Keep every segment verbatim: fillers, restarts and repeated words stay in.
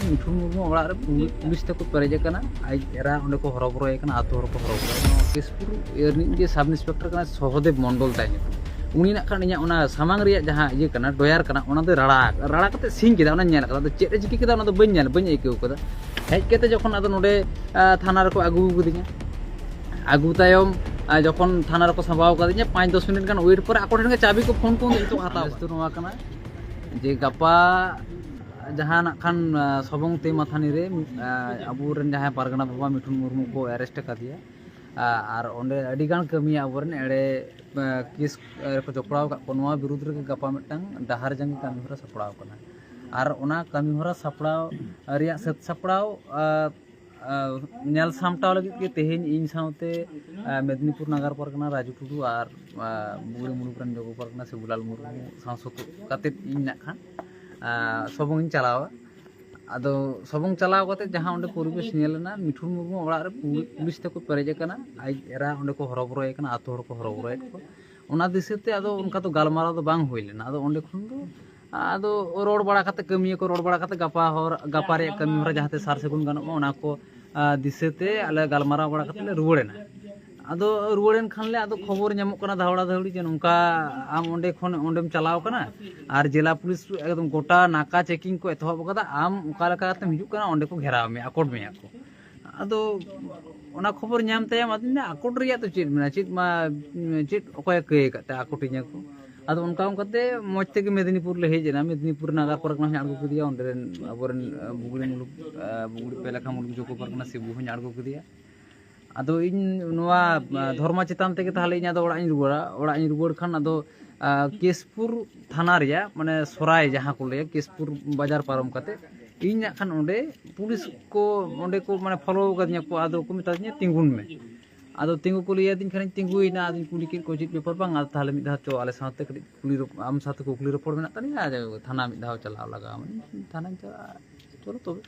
ᱢᱤᱴᱷᱩᱱ ᱢᱩᱨᱢᱩ ᱚᱲᱟᱜ ᱨᱮ ᱯᱩᱞᱤ- ᱯᱩᱞᱤᱥ ᱛᱮᱠᱚ ᱯᱮᱨᱮᱡ ᱟᱠᱟᱱᱟ᱾ ᱟᱡ ᱮᱨᱟ ᱚᱸᱰᱮ ᱠᱚ ᱦᱚᱨᱚᱵᱚᱨᱚᱭᱮ ᱠᱟᱱᱟ, ᱟᱛᱳ ᱦᱚᱲ ᱠᱚ ᱦᱚᱨᱚᱵᱚᱨᱚᱭᱮ ᱠᱟᱱᱟ᱾ ᱱᱚᱣᱟ ᱠᱮᱥᱯᱩᱨ ᱨᱤᱱᱤᱡ ᱜᱮ ᱥᱟᱵ ᱤᱱᱥᱯᱮᱠᱴᱚᱨ ᱠᱟᱱᱟᱭ ᱥᱚᱦᱚᱫᱮᱵ ᱢᱚᱱᱰᱚᱞ ᱛᱟᱭ ᱧᱩᱛᱩᱢ᱾ ᱩᱱᱤ ᱱᱟᱜ ᱠᱷᱟᱱ ᱤᱧᱟᱹᱜ ᱚᱱᱟ ᱥᱟᱢᱟᱝ ᱨᱮᱭᱟᱜ ᱡᱟᱦᱟᱸ ᱤᱭᱟᱹ ᱠᱟᱱᱟ, ᱰᱚᱭᱟᱨ ᱠᱟᱱᱟ, ᱚᱱᱟ ᱫᱚᱭ ᱨᱟᱲᱟ ᱨᱟᱲᱟ ᱠᱟᱛᱮ ᱥᱤᱧ ᱠᱮᱫᱟ, ᱚᱱᱟᱧ ᱧᱮᱞ ᱠᱟᱫᱟ᱾ ᱟᱫᱚ ᱪᱮᱫ ᱮ ᱪᱤᱠᱟᱹ ᱠᱮᱫᱟ ᱚᱱᱟ ᱫᱚ ᱵᱟᱹᱧ ᱧᱮᱞ ᱵᱟᱹᱧ ᱟᱹᱭᱠᱟᱹᱣ ᱠᱟᱫᱟ᱾ ᱦᱮᱡ ᱠᱟᱛᱮ ᱡᱚᱠᱷᱚᱱ ᱟᱫᱚ ᱱᱚᱰᱮ ᱟ, ᱛᱷᱟᱱᱟ ᱨᱮᱠᱚ ᱟᱹᱜᱩ ᱠᱟᱫᱤᱧᱟ᱾ ᱟᱹᱜᱩ ᱛᱟᱭᱚᱢ ᱟ, ᱡᱚᱠᱷᱚᱱ ᱛᱷᱟᱱᱟ ᱨᱮᱠᱚ ᱥᱟᱢᱵᱟᱣ ᱠᱟᱫᱤᱧᱟ, ᱯᱟᱸᱪ ᱫᱚᱥ ᱢᱤᱱᱤᱴ ᱜᱟᱱ ᱣᱮᱴ ᱯᱚᱨᱮ ᱟᱠᱚ ᱴᱷᱮᱱ ᱜᱮ ᱪᱟᱵᱤ ᱠᱚ ᱯᱷᱳᱱ ᱠᱚ ᱱᱤᱛᱚᱜ ᱦᱟᱛᱟᱣ ᱠᱟᱫᱟ᱾ ᱱᱚᱣᱟ ᱠᱟᱱᱟ ᱡᱮ ᱜᱟᱯᱟ ᱡᱟᱦᱟᱸ ᱱᱟᱜ ᱠᱷᱟᱱ ᱟ, ᱥᱚᱵᱚᱝ ᱛᱮ ᱢᱟᱛᱷᱟᱱᱤ ᱨᱮ ᱟ, ᱟᱵᱚᱨᱮᱱ ᱡᱟᱦᱟᱸᱭ ᱯᱟᱨᱜᱟᱱᱟ ᱵᱟᱵᱟ ᱢᱤᱴᱷᱩᱱ ᱢᱩᱨᱢᱩ ᱠᱚ ᱮᱨᱮᱥᱴ ᱟᱠᱟᱫᱮᱭᱟ᱾ ᱟ, ᱟᱨ ᱚᱸᱰᱮ ᱟᱹᱰᱤᱜᱟᱱ ᱠᱟᱹᱢᱤᱭᱟ ᱟᱵᱚᱨᱮᱱ ᱮᱲᱮ ᱟ, ᱠᱮᱥ ᱨᱮᱠᱚ ᱡᱚᱯᱲᱟᱣ ᱟᱠᱟᱫ ᱠᱚ, ᱱᱚᱣᱟ ᱵᱤᱨᱩᱫᱽ ᱨᱮᱜᱮ ᱜᱟᱯᱟ ᱢᱤᱫᱴᱟᱝ ᱰᱟᱦᱟᱨ ᱡᱟᱸᱜᱮ ᱠᱟᱹᱢᱤ ᱦᱚᱨᱟ ᱥᱟᱯᱲᱟᱣ ᱠᱟᱱᱟ᱾ ᱟᱨ ᱚᱱᱟ ᱠᱟᱹᱢᱤ ᱦᱚᱨᱟ ᱥᱟᱯᱲᱟᱣ ᱨᱮᱭᱟᱜ ᱥᱟᱹᱛ ᱥᱟᱯᱲᱟᱣ ᱟ, ᱟ, ᱧᱮᱞ ᱥᱟᱢᱴᱟᱣ ᱞᱟᱹᱜᱤᱫ ᱜᱮ ᱛᱮᱦᱮᱧ ᱤᱧ ᱥᱟᱶᱛᱮ ᱟ, ᱢᱮᱫᱽᱱᱤᱯᱩᱨ ᱱᱟᱜᱟᱨ ᱯᱟᱨᱜᱟᱱᱟ ᱨᱟᱡᱩ ᱴᱩᱰᱩ ᱟᱨ ᱟ, ᱵᱩᱜᱲᱤ ᱢᱩᱞᱩᱠ ᱨᱮᱱ ᱡᱚᱜᱚ ᱯᱟᱨᱜᱟᱱᱟ ᱥᱤᱵᱩᱞᱟᱞ ᱢᱩᱨᱢᱩ ᱥᱟᱶ ᱥᱚᱛᱚᱜ ᱠᱟᱛᱮᱫ ᱤᱧ ᱱᱟᱜ ᱠᱷᱟᱱ ᱟ, ᱥᱚᱵᱚᱝ ᱤᱧ ᱪᱟᱞᱟᱣᱟ᱾ ᱟᱫᱚ ᱥᱚᱵᱚᱝ ᱪᱟᱞᱟᱣ ᱠᱟᱛᱮ ᱡᱟᱦᱟᱸ ᱚᱸᱰᱮ ᱯᱚᱨᱤᱵᱮᱥ ᱧᱮᱞ ᱮᱱᱟ, ᱢᱤᱴᱷᱩᱱ ᱢᱩᱨᱢᱩ ᱚᱲᱟᱜ ᱨᱮ ᱯᱩ- ᱯᱩᱞᱤᱥ ᱛᱮᱠᱚ ᱯᱮᱨᱮᱡ ᱟᱠᱟᱱᱟ, ᱟᱡ ᱮᱨᱟ ᱚᱸᱰᱮ ᱠᱚ ᱦᱚᱨᱚᱵᱚᱨᱚᱭᱮ ᱠᱟᱱᱟ, ᱟᱛᱳ ᱦᱚᱲ ᱠᱚ ᱦᱚᱨᱚᱵᱚᱨᱚᱭᱮᱫ ᱠᱚ᱾ ᱚᱱᱟ ᱫᱤᱥᱟᱹ ᱛᱮ ᱟᱫᱚ ᱚᱱᱠᱟ ᱫᱚ ᱜᱟᱞᱢᱟᱨᱟᱣ ᱫᱚ ᱵᱟᱝ ᱦᱩᱭ ᱞᱮᱱᱟ᱾ ᱟᱫᱚ ᱚᱸᱰᱮ ᱠᱷᱚᱱ ᱫᱚ ᱟᱫᱚ ᱨᱚᱲ ᱵᱟᱲᱟ ᱠᱟᱛᱮ, ᱠᱟᱹᱢᱤᱭᱟᱹ ᱠᱚ ᱨᱚᱲ ᱵᱟᱲᱟ ᱠᱟᱛᱮ, ᱜᱟᱯᱟ ᱦᱚᱨ ᱜᱟᱯᱟ ᱨᱮᱭᱟᱜ ᱠᱟᱹᱢᱤ ᱦᱚᱨᱟ ᱡᱟᱦᱟᱸ ᱛᱮ ᱥᱟᱨ ᱥᱟᱹᱜᱩᱱ ᱜᱟᱱᱚᱜ ᱢᱟ, ᱚᱱᱟ ᱠᱚ ᱟ, ᱫᱤᱥᱟᱹ ᱛᱮ ᱟᱞᱮ ᱜᱟᱞᱢᱟᱨᱟᱣ ᱵᱟᱲᱟ ᱠᱟᱛᱮ ᱞᱮ ᱨᱩᱣᱟᱹᱲ ᱮᱱᱟ᱾ ᱟᱫᱚ ᱨᱩᱣᱟᱹᱲ ᱮᱱ ᱠᱷᱟᱱ ᱞᱮ, ᱟᱫᱚ ᱠᱷᱚᱵᱚᱨ ᱧᱟᱢᱚᱜ ᱠᱟᱱᱟ ᱫᱷᱟᱣᱲᱟ ᱫᱷᱟᱹᱣᱲᱤ ᱡᱮ ᱱᱚᱝᱠᱟ ᱟᱢ ᱚᱸᱰᱮ ᱠᱷᱚᱱ ᱚᱸᱰᱮᱢ ᱪᱟᱞᱟᱣ ᱠᱟᱱᱟ ᱟᱨ ᱡᱮᱞᱟ ᱯᱩᱞᱤᱥ ᱮᱠᱫᱚᱢ ᱜᱚᱴᱟ ᱱᱟᱠᱟ ᱪᱮᱠᱤᱝ ᱠᱚ ᱮᱛᱚᱦᱚᱵ ᱟᱠᱟᱫᱟ, ᱟᱢ ᱚᱠᱟ ᱞᱮᱠᱟ ᱠᱟᱛᱮᱢ ᱦᱤᱡᱩᱜ ᱠᱟᱱᱟ, ᱚᱸᱰᱮ ᱠᱚ ᱜᱷᱮᱨᱟᱣ ᱢᱮᱭᱟ, ᱟᱠᱚᱴ ᱢᱮᱭᱟ ᱠᱚ᱾ ᱟᱫᱚ ᱚᱱᱟ ᱠᱷᱚᱵᱚᱨ ᱧᱟᱢ ᱛᱟᱭᱚᱢ ᱟᱫᱚᱧ ᱢᱮᱱᱫᱟ, ᱟᱠᱚᱴ ᱨᱮᱭᱟᱜ ᱫᱚ ᱪᱮᱫ ᱢᱮᱱᱟᱜᱼᱟ, ᱪᱮᱫ ᱢᱟ ᱪᱮᱫ ᱚᱠᱚᱭᱮ ᱠᱟᱹᱭ ᱟᱠᱟᱫ ᱛᱮ ᱟᱠᱚᱴᱤᱧᱟ ᱠᱚ? ᱟᱫᱚ ᱚᱱᱠᱟ ᱚᱱᱠᱟᱛᱮ ᱢᱚᱡᱽ ᱛᱮᱜᱮ ᱢᱮᱫᱽᱱᱤᱯᱩᱨ ᱞᱮ ᱦᱮᱡ ᱮᱱᱟ᱾ ᱢᱮᱫᱽᱱᱤᱯᱩᱨ ᱱᱟᱜᱟᱨ ᱯᱟᱨᱜᱟᱱᱟ ᱦᱚᱸᱧ ᱟᱬᱜᱚ ᱠᱮᱫᱮᱭᱟ, ᱚᱸᱰᱮ ᱨᱮᱱ ᱟᱵᱚᱨᱮᱱ ᱟ, ᱵᱩᱜᱲᱤ ᱢᱩᱞᱩᱠ ᱟ, ᱵᱩᱜᱲᱤ ᱯᱮ ᱞᱮᱠᱷᱟ ᱢᱩᱞᱩᱠ ᱡᱚᱜᱚ ᱯᱟᱨᱜᱟᱱᱟ ᱥᱤᱵᱩ ᱦᱚᱸᱧ ᱟᱬᱜᱚ ᱠᱮᱫᱮᱭᱟ᱾ ᱟᱫᱚ ᱤᱧ ᱱᱚᱣᱟ ᱟ, ᱫᱷᱚᱨᱢᱟ ᱪᱮᱛᱟᱱ ᱛᱮᱜᱮ ᱛᱟᱦᱚᱞᱮ ᱤᱧ ᱟᱫᱚ ᱚᱲᱟᱜ ᱤᱧ ᱨᱩᱣᱟᱹᱲᱟ᱾ ᱚᱲᱟᱜ ᱤᱧ ᱨᱩᱣᱟᱹᱲ ᱠᱷᱟᱱ ᱟᱫᱚ ᱟ, ᱠᱮᱥᱯᱩᱨ ᱛᱷᱟᱱᱟ ᱨᱮᱭᱟᱜ ᱢᱟᱱᱮ ᱥᱚᱨᱟᱭ ᱡᱟᱦᱟᱸ ᱠᱚ ᱞᱟᱹᱭᱟ, ᱠᱮᱥᱯᱩᱨ ᱵᱟᱡᱟᱨ ᱯᱟᱨᱚᱢ ᱠᱟᱛᱮ ᱤᱧ ᱱᱟᱜ ᱠᱷᱟᱱ ᱚᱸᱰᱮ ᱯᱩᱞᱤᱥ ᱠᱚ ᱚᱸᱰᱮ ᱠᱚ ᱢᱟᱱᱮ ᱯᱷᱚᱞᱳ ᱟᱠᱟᱫᱤᱧᱟ ᱠᱚ᱾ ᱟᱫᱚ ᱠᱚ ᱢᱮᱛᱟᱫᱤᱧᱟ, "ᱛᱤᱸᱜᱩᱱ ᱢᱮ᱾" ᱟᱫᱚ ᱛᱤᱸᱜᱩ ᱠᱚ ᱞᱟᱹᱭ ᱟᱹᱫᱤᱧ ᱠᱷᱟᱱᱤᱧ ᱛᱤᱸᱜᱩᱭᱮᱱᱟ᱾ ᱟᱫᱚᱧ ᱠᱩᱞᱤ ᱠᱮᱫ ᱠᱚᱣᱟ, "ᱪᱮᱫ ᱵᱮᱯᱟᱨ ᱵᱟᱝ?" ᱟᱫᱚ ᱛᱟᱦᱚᱞᱮ ᱢᱤᱫ ᱫᱷᱟᱣ ᱪᱚ ᱟᱞᱮ ᱥᱟᱶᱛᱮ ᱠᱟᱹᱴᱤᱡ ᱠᱩᱞᱤ ᱨᱚᱯ- ᱟᱢ ᱥᱟᱶᱛᱮ ᱠᱩᱠᱞᱤ ᱨᱚᱯᱚᱲ ᱢᱮᱱᱟᱜ ᱛᱟᱞᱮᱭᱟ, ᱟᱫᱚ ᱛᱷᱟᱱᱟ ᱢᱤᱫ ᱫᱷᱟᱣ ᱪᱟᱞᱟᱣ ᱞᱟᱜᱟᱣ ᱟᱢᱟ᱾ ᱛᱷᱟᱱᱟᱧ ᱪᱟᱞᱟᱜᱼᱟ, ᱪᱚᱞᱚ ᱛᱚᱵᱮ᱾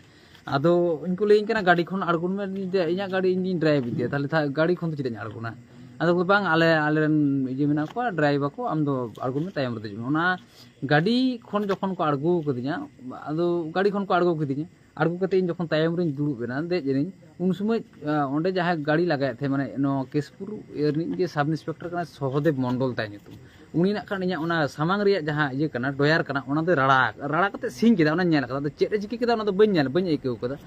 ᱟᱫᱚ ᱤᱧ ᱠᱚ ᱞᱟᱹᱭᱟᱹᱧ ᱠᱟᱱᱟ, "ᱜᱟᱹᱰᱤ ᱠᱷᱚᱱ ᱟᱬᱜᱚᱱ ᱢᱮ, ᱤᱧ ᱫᱚ ᱤᱧᱟᱹᱜ ᱜᱟᱹᱰᱤ ᱤᱧ ᱜᱤᱧ ᱰᱨᱟᱭᱤᱵᱷ ᱤᱫᱤᱭᱟ, ᱛᱟᱦᱚᱞᱮ ᱛᱷᱟ- ᱜᱟᱹᱰᱤ ᱠᱷᱚᱱ ᱫᱚ ᱪᱮᱫᱟᱜ ᱤᱧ ᱟᱬᱜᱚᱱᱟ?" ᱟᱫᱚ ᱠᱚ, "ᱵᱟᱝ, ᱟᱞᱮ ᱟᱞᱮᱨᱮᱱ ᱤᱭᱟᱹ ᱢᱮᱱᱟᱜ ᱠᱚᱣᱟ, ᱰᱨᱟᱭᱵᱷᱟᱨ ᱠᱚ, ᱟᱢ ᱫᱚ ᱟᱬᱜᱚᱱ ᱢᱮ, ᱛᱟᱭᱚᱢ ᱨᱮ ᱫᱮᱡᱚᱜ ᱢᱮ᱾" ᱚᱱᱟ ᱜᱟᱹᱰᱤ ᱠᱷᱚᱱ ᱡᱚᱠᱷᱚᱱ ᱠᱚ ᱟᱬᱜᱚ ᱠᱟᱫᱤᱧᱟ, ᱟᱫᱚ ᱜᱟᱹᱰᱤ ᱠᱷᱚᱱ ᱠᱚ ᱟᱬᱜᱚ ᱠᱤᱫᱤᱧᱟ, ᱟᱬᱜᱚ ᱠᱟᱛᱮ ᱤᱧ ᱡᱚᱠᱷᱚᱱ ᱛᱟᱭᱚᱢ ᱨᱤᱧ ᱫᱩᱲᱩᱵ ᱮᱱᱟ, ᱫᱮᱡ ᱮᱱᱟᱹᱧ, ᱩᱱ ᱥᱚᱢᱚᱭ ᱚᱸᱰᱮ ᱡᱟᱦᱟᱸᱭ ᱜᱟᱹᱰᱤ ᱞᱟᱜᱟᱭᱮᱫ ᱛᱟᱦᱮᱸᱫ, ᱢᱟᱱᱮ ᱱᱚᱣᱟ ᱠᱮᱥᱯᱩᱨ ᱨᱤᱱᱤᱡ ᱜᱮ ᱥᱟᱵ ᱤᱱᱥᱯᱮᱠᱴᱚᱨ ᱠᱟᱱᱟᱭ, ᱥᱚᱦᱚᱫᱮᱵ ᱢᱚᱱᱰᱚᱞ ᱛᱟᱭ ᱧᱩᱛᱩᱢ᱾ ᱩᱱᱤ ᱱᱟᱜ ᱠᱷᱟᱱ ᱤᱧᱟᱹᱜ ᱚᱱᱟ ᱥᱟᱢᱟᱝ ᱨᱮᱭᱟᱜ ᱡᱟᱦᱟᱸ ᱤᱭᱟᱹ ᱠᱟᱱᱟ, ᱰᱚᱭᱟᱨ ᱠᱟᱱᱟ, ᱚᱱᱟ ᱫᱚᱭ ᱨᱟᱲᱟ ᱨᱟᱲᱟ ᱠᱟᱛᱮ ᱥᱤᱧ ᱠᱮᱫᱟ᱾ ᱚᱱᱟᱧ ᱧᱮᱞ ᱠᱟᱫᱟ, ᱟᱫᱚ ᱪᱮᱫ ᱮ ᱪᱤᱠᱟᱹ ᱠᱮᱫᱟ ᱚᱱᱟ ᱫᱚ ᱵᱟᱹᱧ ᱧᱮᱞ ᱵᱟᱹᱧ ᱟᱹᱭᱠᱟᱹᱣ ᱠᱟᱫᱟ᱾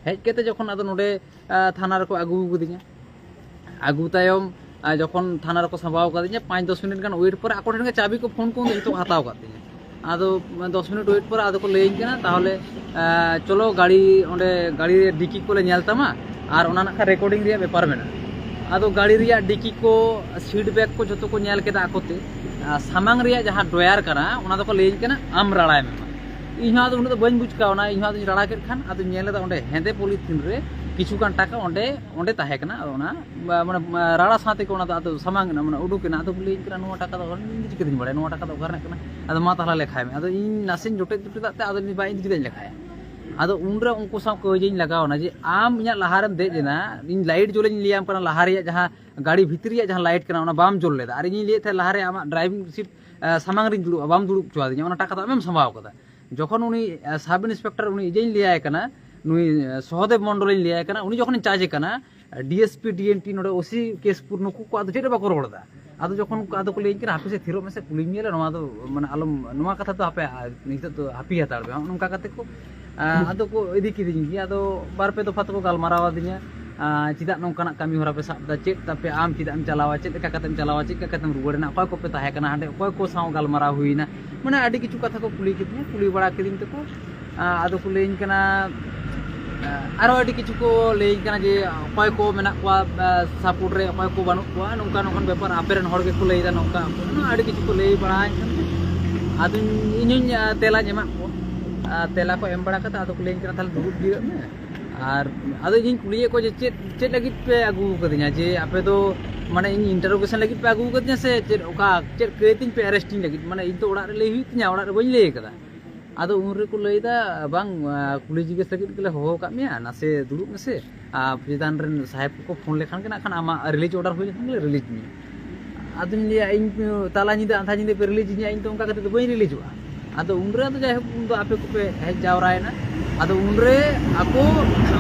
ᱦᱮᱡ ᱠᱟᱛᱮ ᱡᱚᱠᱷᱚᱱ ᱟᱫᱚ ᱱᱚᱰᱮ ᱛᱷᱟᱱᱟ ᱨᱮᱠᱚ ᱟᱹᱜᱩ ᱠᱟᱫᱤᱧᱟ, ᱟᱹᱜᱩ ᱛᱟᱭᱚᱢ ᱡᱚᱠᱷᱚᱱ ᱛᱷᱟᱱᱟ ᱨᱮᱠᱚ ᱥᱟᱢᱵᱟᱣ ᱠᱟᱫᱤᱧᱟ, ᱯᱟᱸᱪ ᱫᱚᱥ ᱢᱤᱱᱤᱴ ᱜᱟᱱ ᱳᱭᱮᱴ ᱯᱚᱨᱮ ᱟᱠᱚ ᱴᱷᱮᱱ ᱜᱮ ᱪᱟᱵᱤ ᱠᱚ ᱯᱷᱳᱱ ᱠᱚ ᱩᱱᱫᱚ ᱡᱚᱛᱚ ᱠᱚ ᱦᱟᱛᱟᱣ ᱠᱟᱫ ᱛᱤᱧᱟ᱾ ᱟᱫᱚ ᱫᱚᱥ ᱢᱤᱱᱤᱴ ᱳᱭᱮᱴ ᱯᱚᱨᱮ ᱟᱫᱚ ᱠᱚ ᱞᱟᱹᱭᱟᱹᱧ ᱠᱟᱱᱟ, "ᱛᱟᱦᱚᱞᱮ ᱪᱚᱞᱚ ᱜᱟᱹᱲᱤ ᱚᱸᱰᱮ ᱜᱟᱹᱲᱤ ᱨᱮ ᱰᱤᱠᱤ ᱠᱚᱞᱮ ᱧᱮᱞ ᱛᱟᱢᱟ, ᱟᱨ ᱚᱱᱟ ᱱᱟᱜ ᱠᱷᱟᱱ ᱨᱮᱠᱚᱨᱰᱤᱝ ᱨᱮᱭᱟᱜ ᱵᱮᱯᱟᱨ ᱢᱮᱱᱟᱜᱼᱟ᱾" ᱟᱫᱚ ᱜᱟᱹᱲᱤ ᱨᱮᱭᱟᱜ ᱰᱤᱠᱤ ᱠᱚ, ᱥᱤᱴ ᱵᱮᱜᱽ ᱠᱚ ᱡᱚᱛᱚ ᱠᱚ ᱧᱮᱞ ᱠᱮᱫᱟ ᱟᱠᱚᱛᱮ᱾ ᱥᱟᱢᱟᱝ ᱨᱮᱭᱟᱜ ᱡᱟᱦᱟᱸ ᱰᱨᱚᱭᱟᱨ ᱠᱟᱱᱟ, ᱚᱱᱟ ᱫᱚᱠᱚ ᱞᱟᱹᱭᱟᱹᱧ ᱠᱟᱱᱟ, "ᱟᱢ ᱨᱟᱲᱟᱭ ᱢᱮ ᱢᱟ᱾" ᱤᱧ ᱦᱚᱸ ᱟᱫᱚ ᱩᱱᱟᱹᱜ ᱫᱚ ᱵᱟᱹᱧ ᱵᱩᱡᱽ ᱠᱟᱣᱱᱟ᱾ ᱤᱧ ᱦᱚᱸ ᱟᱫᱚᱧ ᱨᱟᱲᱟ ᱠᱮᱫ ᱠᱷᱟᱱ ᱟᱫᱚᱧ ᱧᱮᱞ ᱮᱫᱟ ᱚᱸᱰᱮ ᱦᱮᱸᱫᱮ ᱯᱚᱞᱤᱛᱷᱤᱱ ᱨᱮ ᱠᱤᱪᱷᱩ ᱜᱟᱱ ᱴᱟᱠᱟ ᱚᱸᱰᱮ ᱚᱸᱰᱮ ᱛᱟᱦᱮᱸ ᱠᱟᱱᱟ᱾ ᱟᱫᱚ ᱚᱱᱟ ᱢᱟᱱᱮ ᱨᱟᱲᱟ ᱥᱟᱶ ᱛᱮᱜᱮ ᱚᱱᱟ ᱫᱚ ᱟᱫᱚ ᱥᱟᱢᱟᱝ ᱮᱱᱟ, ᱢᱟᱱᱮ ᱩᱰᱩᱠ ᱮᱱᱟ᱾ ᱟᱫᱚ ᱠᱚ ᱞᱟᱹᱭᱟᱹᱧ ᱠᱟᱱᱟ, "ᱱᱚᱣᱟ ᱴᱟᱠᱟ ᱫᱚ ᱤᱧ ᱫᱚ ᱪᱤᱠᱟᱹᱛᱤᱧ ᱵᱟᱲᱟᱭᱟ, ᱱᱚᱣᱟ ᱴᱟᱠᱟ ᱫᱚ ᱚᱠᱟ ᱨᱮᱱᱟᱜ ᱠᱟᱱᱟ?" ᱟᱫᱚ, "ᱢᱟ ᱛᱟᱦᱚᱞᱮ ᱞᱮᱠᱷᱟᱭ ᱢᱮ᱾" ᱟᱫᱚ ᱤᱧ ᱱᱟᱥᱮᱧ ᱡᱚᱴᱮᱫ ᱡᱚᱴᱮᱫᱟᱜ ᱛᱮ ᱟᱫᱚ ᱞᱟᱹᱭᱫᱟᱹᱧ, "ᱵᱟ, ᱤᱧ ᱫᱚ ᱪᱤᱠᱟᱹᱛᱤᱧ ᱞᱮᱠᱷᱟᱭᱟ?" ᱟᱫᱚ ᱩᱱᱨᱮ ᱩᱱᱠᱩ ᱥᱟᱶ ᱠᱟᱹᱭᱡᱟᱹᱧ ᱞᱟᱜᱟᱣ ᱮᱱᱟ ᱡᱮ, "ᱟᱢ ᱤᱧᱟᱹᱜ ᱞᱟᱦᱟᱨᱮᱢ ᱫᱮᱡ ᱮᱱᱟ, ᱤᱧ ᱞᱟᱭᱤᱴ ᱡᱩᱞᱟᱹᱧ ᱞᱟᱹᱭᱟᱢ ᱠᱟᱱᱟ, ᱞᱟᱦᱟ ᱨᱮᱭᱟᱜ ᱡᱟᱦᱟᱸ ᱜᱟᱹᱰᱤ ᱵᱷᱤᱛᱨᱤ ᱨᱮᱭᱟᱜ ᱡᱟᱦᱟᱸ ᱞᱟᱭᱤᱴ ᱠᱟᱱᱟ ᱚᱱᱟ ᱵᱟᱢ ᱡᱩᱞ ᱞᱮᱫᱟ, ᱟᱨ ᱤᱧᱤᱧ ᱞᱟᱹᱭᱮᱫ ᱛᱟᱦᱮᱸᱫ ᱞᱟᱦᱟᱨᱮ ᱟᱢᱟᱜ ᱰᱨᱟᱭᱵᱷᱤᱝ ᱥᱤᱴ ᱥᱟᱢᱟᱝ ᱨᱤᱧ ᱫᱩᱲᱩᱵᱼᱟ, ᱵᱟᱢ ᱫᱩᱲᱩᱵ ᱦᱚᱪᱚᱣᱟᱫᱤᱧᱟ, ᱚᱱᱟ ᱴᱟᱠᱟ ᱫᱚ ᱟᱢᱮᱢ ᱥᱟᱢᱵᱟᱣ ᱠᱟᱫᱟ᱾" ᱡᱚᱠᱷᱚᱱ ᱩᱱᱤ ᱥᱟᱵ ᱤᱱᱥᱯᱮᱠᱴᱚᱨ ᱩᱱᱤ ᱤᱭᱟᱹᱧ ᱞᱟᱹᱭᱟᱭ ᱠᱟᱱᱟ, ᱱᱩᱭ ᱥᱚᱦᱚᱫᱮᱵ ᱢᱚᱱᱰᱚᱞᱤᱧ ᱞᱟᱹᱭᱟᱭ ᱠᱟᱱᱟ, ᱩᱱᱤ ᱡᱚᱠᱷᱚᱱᱤᱧ ᱪᱟᱨᱡᱽ ᱮ ᱠᱟᱱᱟ, ᱰᱤ ᱮᱥ ᱯᱤ, ᱰᱤ ᱮᱱ ᱴᱤ, ᱱᱚᱰᱮ ᱳ ᱥᱤ ᱠᱮᱥᱯᱩᱨ, ᱱᱩᱠᱩ ᱠᱚ ᱟᱫᱚ ᱪᱮᱫ ᱦᱚᱸ ᱵᱟᱠᱚ ᱨᱚᱲ ᱮᱫᱟ᱾ ᱟᱫᱚ ᱡᱚᱠᱷᱚᱱ ᱠᱚ, ᱟᱫᱚ ᱠᱚ ᱞᱟᱹᱭᱟᱹᱧ ᱠᱟᱱᱟ, "ᱦᱟᱯᱮ ᱥᱮ, ᱛᱷᱤᱨᱚᱜ ᱢᱮᱥᱮ, ᱠᱩᱞᱤᱧ ᱧᱮᱞᱟ, ᱱᱚᱣᱟ ᱫᱚ ᱢᱟᱱᱮ ᱟᱞᱚᱢ, ᱱᱚᱣᱟ ᱠᱟᱛᱷᱟ ᱫᱚ ᱟᱯᱮ ᱱᱤᱛᱚᱜ ᱫᱚ ᱦᱟᱹᱯᱤ ᱦᱟᱛᱟᱲ ᱯᱮ", ᱱᱚᱜᱼᱚ ᱱᱚᱝᱠᱟ ᱠᱟᱛᱮ ᱠᱚ ᱟᱫᱚ ᱠᱚ ᱤᱫᱤ ᱠᱤᱫᱤᱧ ᱜᱮᱭᱟ᱾ ᱟᱫᱚ ᱵᱟᱨ ᱯᱮ ᱫᱚᱯᱷᱟ ᱛᱮᱠᱚ ᱜᱟᱞᱢᱟᱨᱟᱣ ᱟᱫᱤᱧᱟ, ᱪᱮᱫᱟᱜ ᱱᱚᱝᱠᱟᱱᱟᱜ ᱠᱟᱹᱢᱤ ᱦᱚᱨᱟ ᱯᱮ ᱥᱟᱵ ᱮᱫᱟ, ᱪᱮᱫ ᱛᱟᱯᱮ, ᱟᱢ ᱪᱮᱫᱟᱜ ᱮᱢ ᱪᱟᱞᱟᱣᱟ, ᱪᱮᱫ ᱞᱮᱠᱟ ᱠᱟᱛᱮᱢ ᱪᱟᱞᱟᱣᱟ, ᱪᱮᱫ ᱞᱮᱠᱟ ᱠᱟᱛᱮᱢ ᱨᱩᱣᱟᱹᱲ ᱮᱱᱟ, ᱚᱠᱚᱭ ᱠᱚᱯᱮ ᱛᱟᱦᱮᱸ ᱠᱟᱱᱟ ᱦᱟᱸᱰᱮ, ᱚᱠᱚᱭ ᱠᱚ ᱥᱟᱶ ᱜᱟᱞᱢᱟᱨᱟᱣ ᱦᱩᱭᱱᱟ, ᱢᱟᱱᱮ ᱟᱹᱰᱤ ᱠᱤᱪᱷᱩ ᱠᱟᱛᱷᱟ ᱠᱚ ᱠᱩᱞᱤ ᱠᱤᱫᱤᱧᱟ᱾ ᱠᱩᱞᱤ ᱵᱟᱲᱟ ᱠᱤᱫᱤᱧ ᱛᱮᱠᱚ ᱟᱫᱚ ᱠᱚ ᱞᱟᱹᱭᱟᱹᱧ ᱠᱟᱱᱟ, ᱟᱨᱚ ᱟᱹᱰᱤ ᱠᱤᱪᱷᱩ ᱠᱚ ᱞᱟᱹᱭᱟᱹᱧ ᱠᱟᱱᱟ ᱡᱮ ᱚᱠᱚᱭ ᱠᱚ ᱢᱮᱱᱟᱜ ᱠᱚᱣᱟ ᱥᱟᱯᱳᱨᱴ ᱨᱮ, ᱚᱠᱚᱭ ᱠᱚ ᱵᱟᱹᱱᱩᱜ ᱠᱚᱣᱟ, ᱱᱚᱝᱠᱟ ᱱᱚᱝᱠᱟᱱ ᱵᱮᱯᱟᱨ, ᱟᱯᱮ ᱨᱮᱱ ᱦᱚᱲ ᱜᱮᱠᱚ ᱞᱟᱹᱭᱫᱟ ᱱᱚᱝᱠᱟ, ᱟᱹᱰᱤ ᱠᱤᱪᱷᱩ ᱠᱚ ᱞᱟᱹᱭ ᱵᱟᱲᱟᱭᱟᱹᱧ ᱠᱟᱱᱟ᱾ ᱟᱫᱚ ᱤᱧ ᱦᱚᱸᱧ ᱛᱮᱞᱟᱧ ᱮᱢᱟᱜ ᱠᱚᱣᱟ᱾ ᱛᱮᱞᱟ ᱠᱚ ᱮᱢ ᱵᱟᱲᱟ ᱠᱟᱛᱮ ᱟᱫᱚ ᱠᱚ ᱞᱟᱹᱭᱟᱹᱧ ᱠᱟᱱᱟ, "ᱛᱟᱦᱚᱞᱮ ᱫᱩᱲᱩᱵ ᱡᱤᱨᱟᱹᱜ ᱢᱮ, ᱟᱨ ᱟᱫᱚ ᱤᱧᱤᱧ ᱠᱩᱞᱤᱭᱮᱫ ᱠᱚᱣᱟ ᱡᱮ ᱪᱮᱫ ᱪᱮᱫ ᱞᱟᱹᱜᱤᱫ ᱯᱮ ᱟᱹᱜᱩ ᱟᱠᱟᱫᱤᱧᱟ, ᱡᱮ ᱟᱯᱮ ᱫᱚ ᱢᱟᱱᱮ ᱤᱧ ᱤᱱᱴᱟᱨᱳᱜᱮᱥᱚᱱ ᱞᱟᱹᱜᱤᱫ ᱯᱮ ᱟᱹᱜᱩ ᱟᱠᱟᱫᱤᱧᱟ ᱥᱮ ᱪᱮᱫ, ᱚᱠᱟ ᱪᱮᱫ ᱠᱟᱹᱭᱛᱤᱧ ᱯᱮ ᱟᱨᱮᱥᱴᱤᱧ ᱞᱟᱹᱜᱤᱫ? ᱢᱟᱱᱮ ᱤᱧ ᱛᱚ ᱚᱲᱟᱜ ᱨᱮ ᱞᱟᱹᱭ ᱦᱩᱭᱩᱜ ᱛᱤᱧᱟ, ᱚᱲᱟᱜ ᱨᱮ ᱵᱟᱹᱧ ᱞᱟᱹᱭ ᱟᱠᱟᱫᱟ᱾ ᱟᱫᱚ ᱩᱱ ᱨᱮᱠᱚ ᱞᱟᱹᱭᱫᱟ, "ᱵᱟᱝ, ᱠᱩᱞᱤ ᱡᱤᱜᱽᱜᱟᱹᱥ ᱞᱟᱹᱜᱤᱫ ᱜᱮᱞᱮ ᱦᱚᱦᱚ ᱟᱠᱟᱫ ᱢᱮᱭᱟ, ᱱᱟᱥᱮ ᱫᱩᱲᱩᱵ ᱢᱮᱥᱮ, ᱟᱨ ᱪᱮᱛᱟᱱ ᱨᱮᱱ ᱥᱟᱦᱮᱵᱽ ᱠᱚᱠᱚ ᱯᱷᱳᱱ ᱞᱮᱠᱷᱟᱱ ᱜᱮ ᱱᱟᱜ ᱠᱷᱟᱱ ᱟᱢᱟᱜ ᱨᱤᱞᱤᱡᱽ ᱚᱰᱟᱨ ᱦᱩᱭ ᱞᱮᱠᱷᱟᱱ ᱜᱮᱞᱮ ᱨᱤᱞᱤᱡᱽ ᱢᱮᱭᱟ᱾" ᱟᱫᱚᱧ ᱞᱟᱹᱭᱟ, "ᱤᱧ ᱛᱟᱞᱟ ᱧᱤᱫᱟᱹ, ᱟᱸᱫᱷᱟ ᱧᱤᱫᱟᱹ ᱯᱮ ᱨᱤᱞᱤᱡᱽ ᱤᱧᱟ, ᱤᱧ ᱫᱚ ᱚᱱᱠᱟ ᱠᱟᱛᱮ ᱫᱚ ᱵᱟᱹᱧ ᱨᱤᱞᱤᱡᱚᱜᱼᱟ᱾" ᱟᱫᱚ ᱩᱱᱨᱮ ᱟᱫᱚ ᱡᱟᱭᱦᱳᱠ, ᱩᱱᱫᱚ ᱟᱯᱮ ᱠᱚᱯᱮ ᱦᱮᱡ ᱡᱟᱣᱨᱟᱭᱮᱱᱟ᱾ ᱟᱫᱚ ᱩᱱᱨᱮ ᱟᱠᱚ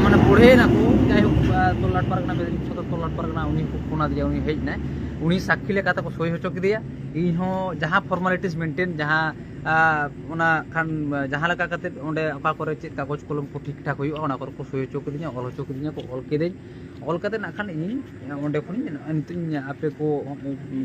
ᱢᱟᱱᱮ ᱵᱚᱲᱦᱮᱭᱮᱱᱟᱠᱚ, ᱡᱟᱭᱦᱳᱠ, ᱛᱚᱞᱞᱟᱴ ᱯᱟᱨᱜᱟᱱᱟ, ᱵᱮᱫᱟᱱᱤ ᱥᱚᱫᱚᱨ ᱛᱚᱞᱞᱟᱴ ᱯᱟᱨᱜᱟᱱᱟ, ᱩᱱᱤ ᱦᱚᱸᱠᱚ ᱯᱷᱳᱱ ᱟᱫᱮᱭᱟ, ᱩᱱᱤ ᱦᱮᱡ ᱮᱱᱟᱭ, ᱩᱱᱤ ᱥᱟᱠᱠᱷᱤ ᱞᱮᱠᱟᱛᱮ ᱠᱚ ᱥᱳᱭ ᱦᱚᱪᱚ ᱠᱮᱫᱮᱭᱟ᱾ ᱤᱧ ᱦᱚᱸ ᱡᱟᱦᱟᱸ ᱯᱷᱚᱨᱢᱟᱞᱤᱴᱤᱥ ᱢᱮᱱᱴᱮᱱ, ᱡᱟᱦᱟᱸ ᱟᱨ ᱚᱱᱟ ᱠᱷᱟᱱ ᱡᱟᱦᱟᱸ ᱞᱮᱠᱟ ᱠᱟᱛᱮᱫ ᱚᱸᱰᱮ ᱚᱠᱟ ᱠᱚᱨᱮ ᱪᱮᱫ ᱠᱟᱜᱚᱡᱽ ᱠᱚᱞᱚᱢ ᱠᱚ ᱴᱷᱤᱠ ᱴᱷᱟᱠ ᱦᱩᱭᱩᱜᱼᱟ, ᱚᱱᱟ ᱠᱚᱨᱮ ᱠᱚ ᱥᱳᱭ ᱦᱚᱪᱚ ᱠᱤᱫᱤᱧᱟ, ᱚᱞ ᱦᱚᱪᱚ ᱠᱤᱫᱤᱧᱟ ᱠᱚ, ᱚᱞ ᱠᱤᱫᱟᱹᱧ᱾ ᱚᱞ ᱠᱟᱛᱮᱫ ᱱᱟᱜ ᱠᱷᱟᱱ ᱤᱧ ᱚᱸᱰᱮ ᱠᱷᱚᱱᱤᱧ ᱱᱤᱛᱚᱜ ᱤᱧ ᱟᱯᱮ ᱠᱚ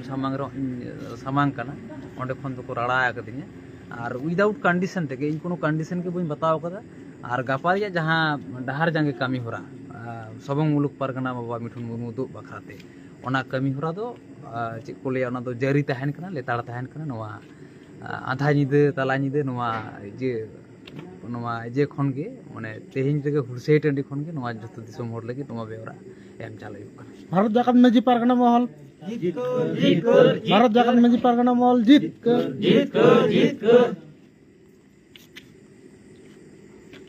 ᱥᱟᱢᱟᱝ ᱨᱮ ᱤᱧ ᱥᱟᱢᱟᱝ ᱠᱟᱱᱟ, ᱚᱸᱰᱮ ᱠᱷᱚᱱ ᱫᱚᱠᱚ ᱨᱟᱲᱟ ᱟᱠᱟᱫᱤᱧᱟ᱾ ᱟᱨ ᱩᱭᱫᱟᱣᱩᱴ ᱠᱚᱱᱰᱤᱥᱚᱱ ᱛᱮᱜᱮ, ᱤᱧ ᱠᱳᱱᱳ ᱠᱚᱱᱰᱤᱥᱚᱱ ᱜᱮ ᱵᱟᱹᱧ ᱵᱟᱛᱟᱣ ᱠᱟᱫᱟ᱾ ᱟᱨ ᱜᱟᱯᱟ ᱨᱮᱭᱟᱜ ᱡᱟᱦᱟᱸ ᱰᱟᱦᱟᱨ ᱡᱟᱸᱜᱮ ᱠᱟᱹᱢᱤ ᱦᱚᱨᱟ, ᱟᱨ ᱥᱚᱵᱚᱝ ᱢᱩᱞᱩᱠ ᱯᱟᱨᱜᱟᱱᱟ ᱵᱟᱵᱟ ᱢᱤᱴᱷᱩᱱ ᱢᱩᱨᱢᱩ ᱫᱩᱜ ᱵᱟᱠᱷᱨᱟᱛᱮ, ᱚᱱᱟ ᱠᱟᱹᱢᱤ ᱦᱚᱨᱟ ᱫᱚ, ᱟᱨ ᱪᱮᱫ ᱠᱚ ᱞᱟᱹᱭᱟ, ᱚᱱᱟ ᱫᱚ ᱡᱟᱹᱨᱤ ᱛᱟᱦᱮᱱ ᱠᱟᱱᱟ, ᱞᱮᱛᱟᱲ ᱛᱟᱦᱮᱱ ᱠᱟᱱᱟ᱾ ᱱᱚᱣᱟ ᱟᱸᱫᱷᱟ ᱧᱤᱫᱟᱹ, ᱛᱟᱞᱟ ᱧᱤᱫᱟᱹ ᱱᱚᱣᱟ ᱤᱭᱟᱹ, ᱱᱚᱣᱟ ᱤᱭᱟᱹ ᱠᱷᱚᱱ ᱜᱮ, ᱢᱟᱱᱮ ᱛᱮᱦᱮᱧ ᱨᱮᱜᱮ ᱦᱩᱞᱥᱟᱹᱭ ᱴᱟᱺᱰᱤ ᱠᱷᱚᱱ ᱜᱮ ᱱᱚᱣᱟ ᱡᱚᱛᱚ ᱫᱤᱥᱚᱢ ᱦᱚᱲ ᱞᱟᱹᱜᱤᱫ ᱱᱚᱣᱟ ᱵᱮᱣᱨᱟ ᱮᱢ ᱪᱟᱞ ᱦᱩᱭᱩᱜ ᱠᱟᱱᱟ᱾ ᱵᱷᱟᱨᱚᱛ ᱡᱟᱠᱟᱛ ᱢᱟᱹᱡᱷᱤ ᱯᱟᱨᱜᱟᱱᱟ ᱢᱚᱦᱚᱞ, ᱵᱷᱟᱨᱚᱛ ᱡᱟᱠᱟᱛ ᱢᱟᱹᱡᱷᱤ ᱯᱟᱨᱜᱟᱱᱟ ᱢᱚᱦᱚᱞ ᱡᱤᱛᱠᱟᱹᱨ᱾